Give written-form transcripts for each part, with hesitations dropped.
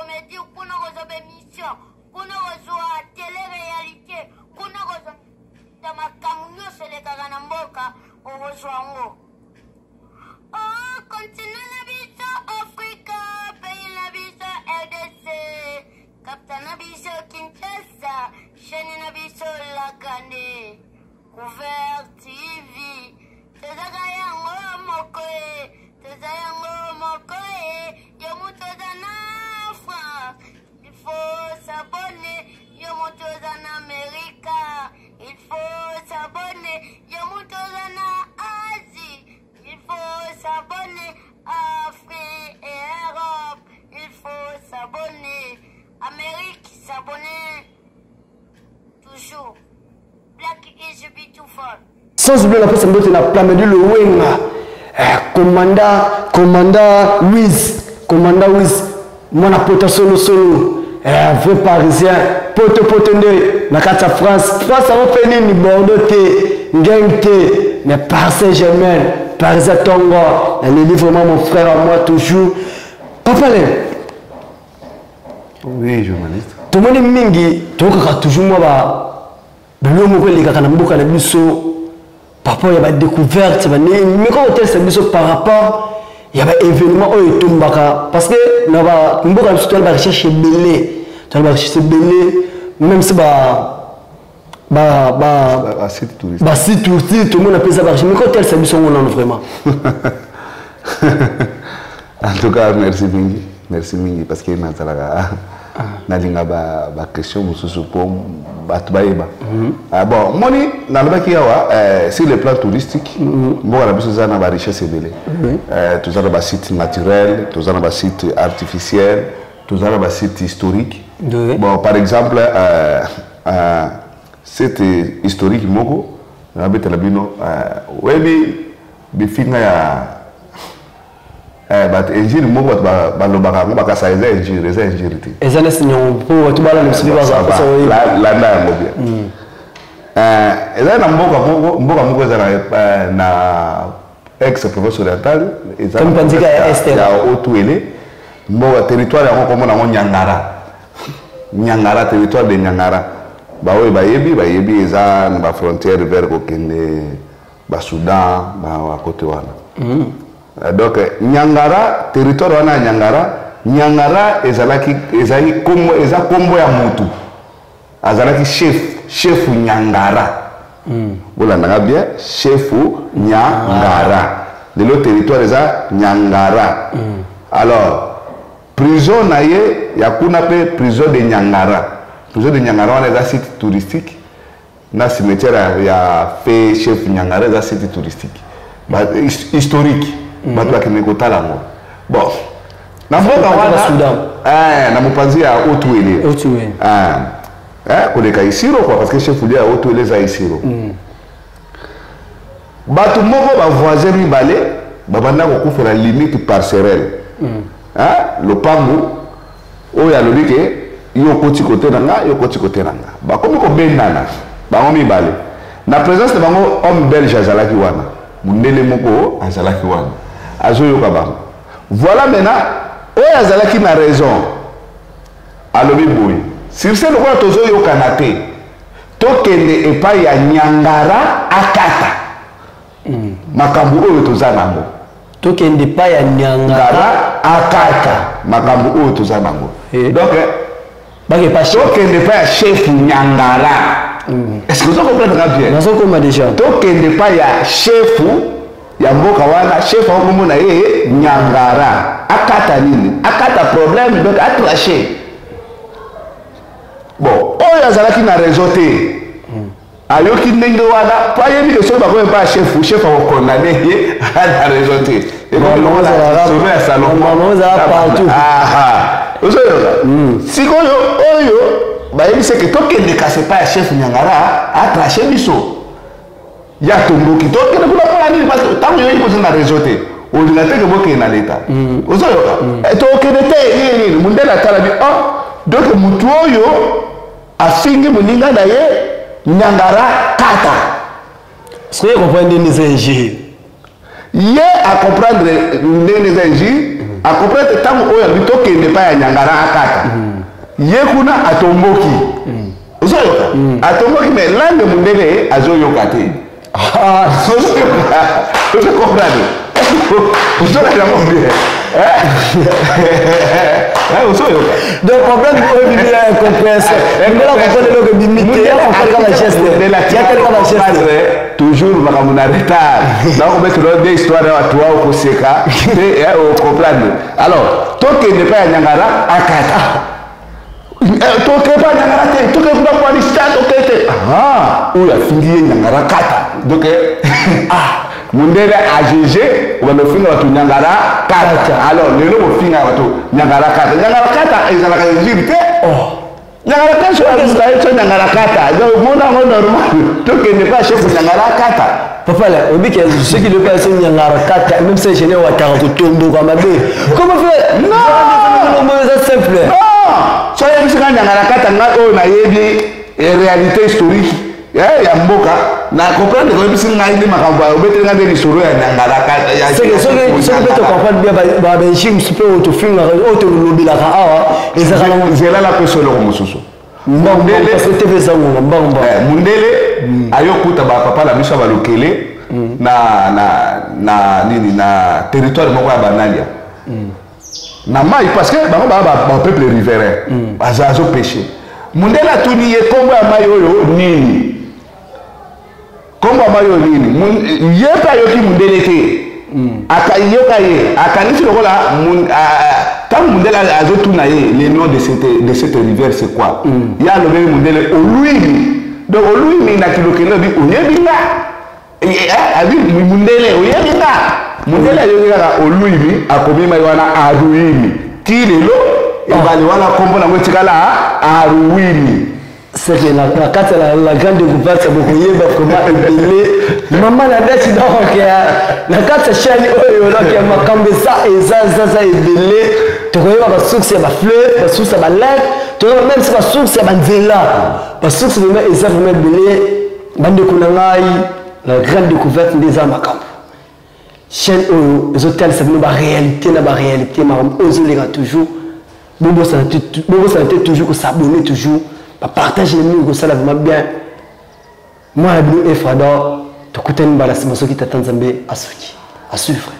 comédie, kuna okozwa baémission, kuna okozwa tele réalité, kuna okozwa makambo nyonso elekaka na mboka, okozwa yango. Oh, continent na biso Afrika, pays na biso RDC, capitale na biso Kinshasa, chaîne na biso Lakande, Couvert TV, tozaka yango moko e, toza yango moko e, yo moto oza na France, il faut s'abonner, yo moto oza na Amerika, il faut s'abonner, yo moto oza na Asie, il faut s'abonner, Afrique et Europe, il faut s'abonner, Amérique s'abonner toujours. Black is beautiful. Sans oublier la pesa mbote na Plamedi Lowenga, commanda, commanda Wiz, commanda Wiz, mwana pota solo solo, vrai parisien, poto poto nde na kati ya France. France yango mpe nini, Bordeaux te, Ngeng te, mais Paris Saint-Germain, Paris à Tongo, naleli vraiment mon frère à moi toujours. Papa Lem. Oui, journaliste. Tomoni mingi, tokaka toujours moi ba biloko moko elekaka na mboka na biso par rapport ya badécouverte meko kotalisa biso par rapport ya baévénement oyo etombaka, parce que na mboka na biso toyala barecherche ebele, toyala barecherche ebele, même si basite touristique tomona mpe eza barecherche. Meko kotalisa biso ngo nano vraiment. En tout cas, merci mingi, merci mingi, parce que nazalaka nalinga baquestion mosusu mpo bato bayeba. Bon, moni nalobaki awa, sur le plan touristique, mboka na biso eza na barichesse ebele. Toza na basite naturel, toza na basite artificiel, toza na basite historique. Bon, par exemple, site historique moko nabetela bino, oyebi bifinga ya bato, injure moko bato balobaka yango, bakasa eza injure, eza injure te. Eza nesi nyongo mpo bato balanda biso mpe bazala. Landa yango bien. Eza na mboka moko, mboka moko eza na ex province orientale, eza ya Haut-Uele. Mboka, territoire yango komona yango Nyangara, Nyangara, territoire de Nyangara. Baoyo bayebi, bayebi, eza na bafrontière vers kokende Basoudan, bakote wana. Donc Nyangara, territoire wana ya Nyangara, Nyangara ezalaki, ezalaki kombo, eza kombo ya motu azalaki chef, chef Nyangara. Bolandanga bien, chef Nyangara. Lelo territoire eza Nyangara. Alors prison na ye ya kuna mpe prison de Nyangara. Prison de Nyangara wana eza site touristique, na cimetière ya fe chef Nyangara eza site touristique historique. Bato bakende kotala yango. Bon, na mboka wana, na mopanzi ya Haut-Uele, koleka Isiro quoi, parce que chef ya Haut-Uele eza Isiro. Bato moko, bavoisin mibale, babanda kokufela limite parcelle, lopango oyo alobi ke yo okoti kote na nga, yo okoti kote na nga. Bakomi kobendana bango mibale. Na présence na bango, homme belge azalaki wana, mondele moko azalaki wana, azoyoka bango. Voilà, maintenant oyo azalaki na raison alobi boye: sur ce, lokola tozoyokana te, tokende epai ya Nyangara akata makambo oyo toza nango. Tokende epai ya Nyangara akata makambo oyo toza nango. Donc tokende epai ya chef Nyangara. Est ce que ozo comprendre nga bien? Nazokoma déjà. Tokende epai ya chef ya mboka wana, chef yango kombo na ye Nyangara, akata nini? Akata problème, donc atrancher. Bon, oyo azalaki na raison te ayoki ndenge wana, po ayebi ke soki bakomi epai ya chef, chef akokondamner ye, na raison te. Solo ya Salongo ozoyoka sikoyo, oyo bayebisi eke tokende kasi epai ya chef Nyangara atrancher biso, ya tomboki: tokende kuna mpona nini? Parce que ntango yoyi koza na raison te, olinga te ke bokende na leta. Ozoyoka, tokende te, nini nini. Mundele atala bi: oh, donc mutu oyo afingi moninga na ye, Nyangara kata. Soki comprendre ndenge eza injure. Ye acomprendre ndenge eza injure, acomprendre ntango oyo alobi tokende epai ya Nyangara akata. Ye kuna atomboki. Ozoyoka? Atomboki mais langue mundele azoyoka te. Ah, ozoyoka? Ozo comprendre? Ozoyoka yango bien. Eh, ozoyoka? Donc problème oyo ebimi ya incompréhension. Ndela comprendre eloko ebimi te, ya comprendre kaka geste. Ya tali kaka geste. Toujours makambo na retard. Nakobetela yo nde histoire ya bato wa okoseka te ocomprendre. Alors, tokende epai ya Nyangara akata. Eh, toke epai ya Nyangara te, toke kuna kwalista toke te. Ah, oyo afingi ye Nyangara kata. Donc, ah, mundele ajuge obanda kofinga bato Nyangara kata. Alors, lelo bofingaka bato Nyangara kata. Nyangara kata ezalaka injure te. Oh. Nyangara kata soki aluka ye so Nyangara kata. Donc, mona yango normal. Tokende epai ya chef Nyangara kata. Papa là, obi ke soki le pas Nyangara kata, même si je n'ai wataka kotomboka mabe. Comment faire? Non! Non, eza simple. Non! So oyebisi nga Nyangara kata nga oyo nayebi réalité historique ya mboka, na comprendre koyebisi ngai nde makambo ya obeteli nga nde lisolo ya Nyangara kata. Ya Soki soki soki mpe tocomprendre bien ba Belgique mosusu mpe oyo tofingaka oyo tolobelaka awa ezalaka na nzela napesa eloko mosusu. Mundele parce que TV eza ngonga mbangu mbangu. Mundele ayokuta ba papa na biso ya balokele na na na nini na territoire moko ya Banalia. Na mai parce que bango ba ba peuple riverain. Baza azo pêcher. Mundele atuni ye kombo ya mai oyo nini? Kombo ya mai oyo nini? Ye pe ayoki mundele te. Akayoka ye, akanisi lokola tango mundele azotuna ye le nom de cette rivière c'est quoi? Ya alobeli mundele Oluimi. Donc Oluimi na kilokele obi oyebi nga. Abi mundele oyebi nga. Mundele ayoki kaka Oluimi akomi mai wana Aruimi. Ti lelo ebale wana kombo nango etikala Aruimi. C'est que la kati ya la grande découverte ya bokoyeba vraiment ebele mama na dati donc na kati ya chaîne oyo donc ya makambo eza eza eza eza ebele tokoyeba ba source ya ba fleuve, ba source ya ba lac, tokoyeba même si ba source ya ba nzela, ba source vraiment eza vraiment ebele. Bandeko na ngai, la grande découverte nde eza makambo. Chaîne oyo ezotalisa bino ba réalité na ba réalité makambo oyo ezoleka toujours. Bobosana te toujours kosabonner toujours, bapartage na mingi kosala vraiment bien. Mwana bino Efrador, tokutani mbala nsima soki tata Nzambe asoki. À suivre.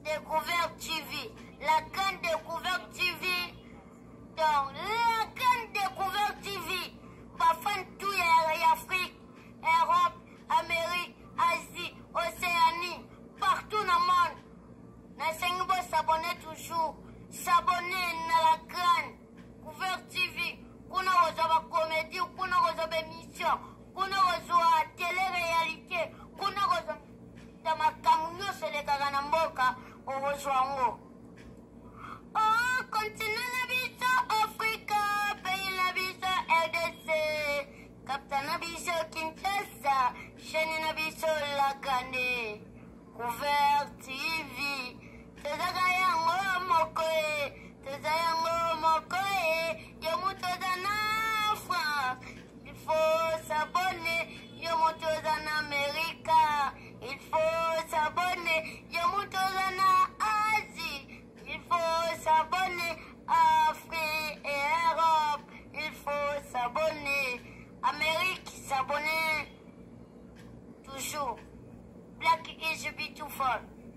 Découverte TV, la grande découverte TV, donc la grande découverte TV, ba fan tout ya Afrique, Europe, Amérique, Asie, Océanie, partout dans le monde. Nasengi bo s'abonner toujours, s'abonner na la grande découverte TV, kuna kozwa ba comédie, kuna kozwa ba émission, kuna kozwa télé-réalité, kuna kozwa makambo nyonso elekaka na mboka, okozwa yango. Oh, continent na biso Afrika, pays na biso RDC, capitale na biso Kinshasa, chaîne na biso la grande Couvert TV. Tozaka yango moko e, toza yango moko e, yo moto oza na France, il faut s'abonner, yo moto oza na Amerika, il faut s'abonner, yo moto oza na Asie, il faut s'abonner, Afrique et Europe, il faut s'abonner, Amérique s'abonner, toujours. Black is beautiful.